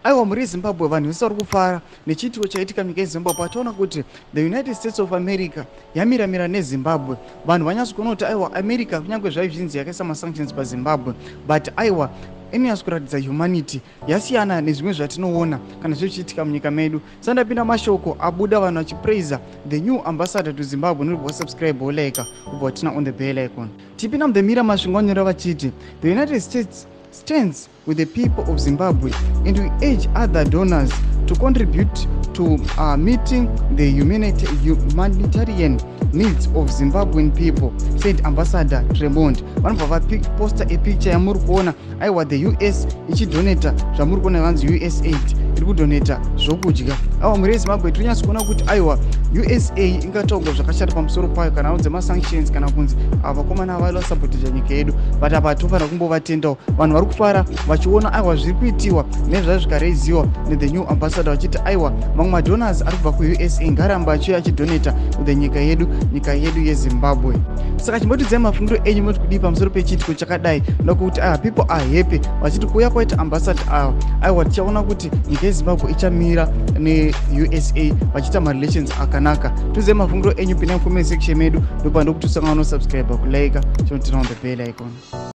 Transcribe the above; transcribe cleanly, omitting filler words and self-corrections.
Aiwa, mhuri yeZimbabwe, vanhu vese vari kufara nechiitiko chaitika munyika yeZimbabwe. Achiona kuti the United States of America yamiramira neZimbabwe, vanhu vanyatso kuona kuti aiwa, America kunyange zvaizvinzi yakaisa masanctions paZimbabwe, but aiwa, inonyatso kuratidza humanity, yasiyana nezvimwe zvatinoona kana zvichiitika munyika medu. Sandapinda mashoko abuda, vanhu vachipraisa the new ambassador to Zimbabwe. Nobva wasubscribe, wolike, ubva waturn on the bell icon. Tipinda muThe Mirror, Masvingo vanyora vachiti, "The United States stands with the people of Zimbabwe and we urge other donors to contribute to meeting the humanitarian needs of Zimbabwean people," said Ambassador Tremont. Vanobva vaposta epicture yamuri kuona. Aiwa, the US ichidonata zvamuri kuona, vanzi USAID iri kudonata zvokudya. Aiwa, mhuri yeZimbabwe, tiri kunyatso kuona kuti aiwa, USA ingataurwa zvakashata pamusoro payo kana dzemasanctions, kana kunzi vakomana vasapotija nyika yedu, but apa tofanira kumbovatendawo. Vanhu vari kufara vachiona aiwa, zviri kuitiwa nezvai zvikareiziwa nethe new ambassador, vachiti aiwa, mamwe madonors ari kubva kuUSA ngaaramba achiuya achidonata kuthe nyika yedu, nyika yedu yeZimbabwe. Saka chimbotidzai mafungiro enyu, moti kudii pamusoro pechiitiko chakadai, nokuti aiwa, people are happy vachiti kuuya kwaita ambassador ava, aiwa, tichaona kuti nyika yeZimbabwe ichamira neUSA vachiita marelations akanaka. Tiudzai mafungiro enyu, pinai mucomment section medu. Ndopa ndokuti usangana nosubscribe, kulike, chinoturn on the bell icon.